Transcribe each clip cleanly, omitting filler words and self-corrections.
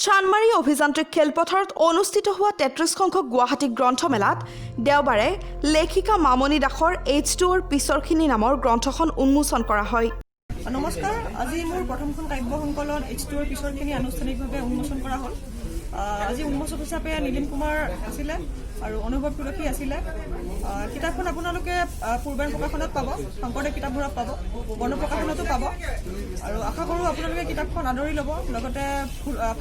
চানমাৰী অভিযান্ত্ৰিক খেলপথাৰত অনুষ্ঠিত হোৱা 33 সংখ্যক গুৱাহাটী গ্ৰন্থমেলাত দেওবাৰে লেখিকা মামনি দাসৰ এইচ 2ৰ পিছৰখিনি নামৰ গ্ৰন্থখন উন্মোচন কৰা হয়। নমস্কাৰ। আজি মোৰ প্ৰথমখন কাব্য সংকলন এইচ 2ৰ পিছৰখিনি আনুষ্ঠানিকভাৱে উন্মোচন কৰা হ'ল। আজি উন্মোচক হিচাপে নীলিম কুমাৰ আছিলে আৰু অনুভৱ তুলসী আছিলে। কিতাপখন আপোনালোকে পূৰ্বায়ণ প্ৰকাশনত পাব, শংকৰদেৱ কিতাপবোৰত পাব, বৰ্ণ প্ৰকাশনতো পাব আৰু আশা কৰোঁ আপোনালোকে কিতাপখন আদৰি ল'ব, লগতে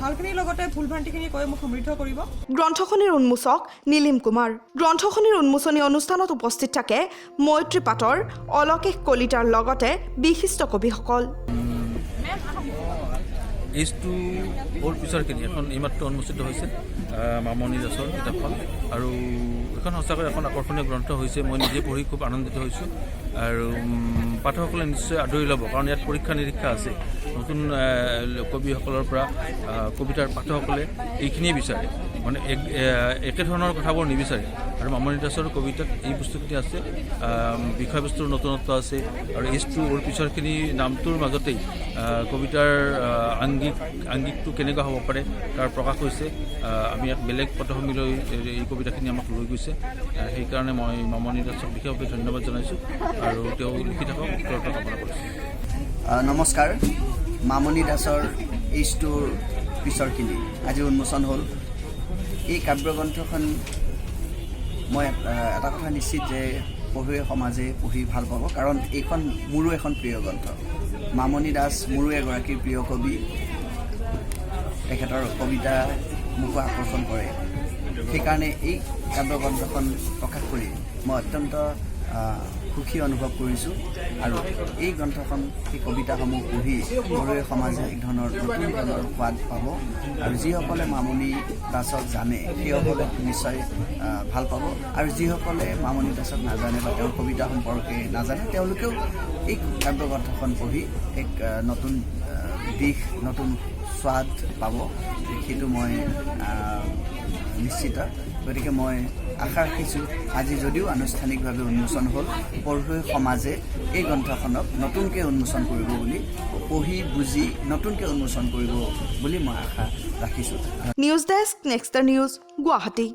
ভালখিনিৰ লগতে ভুল ভ্ৰান্তিখিনি কৈ মোক সমৃদ্ধ কৰিব। গ্ৰন্থখনিৰ উন্মোচক নীলিম কুমাৰ। গ্ৰন্থখনিৰ উন্মোচনী অনুষ্ঠানত উপস্থিত থাকে মৈত্ৰী পাটৰ, অলকেশ কলিতাৰ লগতে বিশিষ্ট কবিসকল। এইচ 2ৰ পিছৰখিনি এখন এইমাত্ৰ উন্মোচিত হৈছে, মামনি দাসৰ কিতাপখন। আৰু এখন সঁচাকৈ এখন আকৰ্ষণীয় গ্ৰন্থ হৈছে। মই নিজে পঢ়ি খুব আনন্দিত হৈছোঁ আৰু পাঠকসকলে নিশ্চয় আদৰি ল'ব, কাৰণ ইয়াত পৰীক্ষা নিৰীক্ষা আছে। নতুন কবিসকলৰ পৰা কবিতাৰ পাঠকসকলে এইখিনিয়ে বিচাৰে, মানে একেধৰণৰ কথাবোৰ নিবিচাৰে। আৰু মামনি দাসৰ কবিতাত এই বস্তুখিনি আছে, বিষয়বস্তুৰ নতুনত্ব আছে আৰু এইচ 2ৰ পিছৰখিনি নামটোৰ মাজতেই কবিতাৰ আংগিকটো কেনেকুৱা হ'ব পাৰে তাৰ প্ৰকাশ হৈছে। আমি এক বেলেগ পটভূমিলৈ এই কবিতাখিনি আমাক লৈ গৈছে। সেইকাৰণে মই মামনি দাসক বিশেষভাৱে ধন্যবাদ জনাইছোঁ আৰু তেওঁ লিখি থাকক, উত্তৰোত্তৰ কামনা কৰিছোঁ। নমস্কাৰ। মামনি দাসৰ এইচ 2ৰ পিছৰখিনি আজি উন্মোচন হ'ল। এই কাব্যগ্ৰন্থখন মই এটা কথা নিশ্চিত যে পঢ়ুৱৈ সমাজে পঢ়ি ভাল পাব, কাৰণ এইখন মোৰো এখন প্ৰিয় গ্ৰন্থ। মামনি দাস মোৰো এগৰাকী প্ৰিয় কবি। তেখেতৰ কবিতা মোকো আকৰ্ষণ কৰে। সেইকাৰণে এই কাব্যগ্ৰন্থখন প্ৰকাশ কৰি মই অত্যন্ত সুখী অনুভৱ কৰিছোঁ আৰু এই গ্ৰন্থখন, সেই কবিতাসমূহ পঢ়ি পঢ়ুৱৈ সমাজে এক ধৰণৰ নতুন ধৰণৰ সোৱাদ পাব আৰু যিসকলে মামনি দাসক জানে সেইসকলে নিশ্চয় ভাল পাব আৰু যিসকলে মামনি দাসক নাজানে বা তেওঁৰ কবিতা সম্পৰ্কে নাজানে, তেওঁলোকেও এই কাব্যগ্ৰন্থখন পঢ়ি এক নতুন দিশ, নতুন স্বাদ পাব, সেইটো মই নিশ্চিত। গতিকে মই আশা ৰাখিছোঁ, আজি যদিও আনুষ্ঠানিকভাৱে উন্মোচন হ'ল, পঢ়ুৱৈ সমাজে এই গ্ৰন্থখনক নতুনকৈ উন্মোচন কৰিব বুলি, পঢ়ি বুজি নতুনকৈ উন্মোচন কৰিব বুলি মই আশা ৰাখিছোঁ। News desk, next news, Guwahati.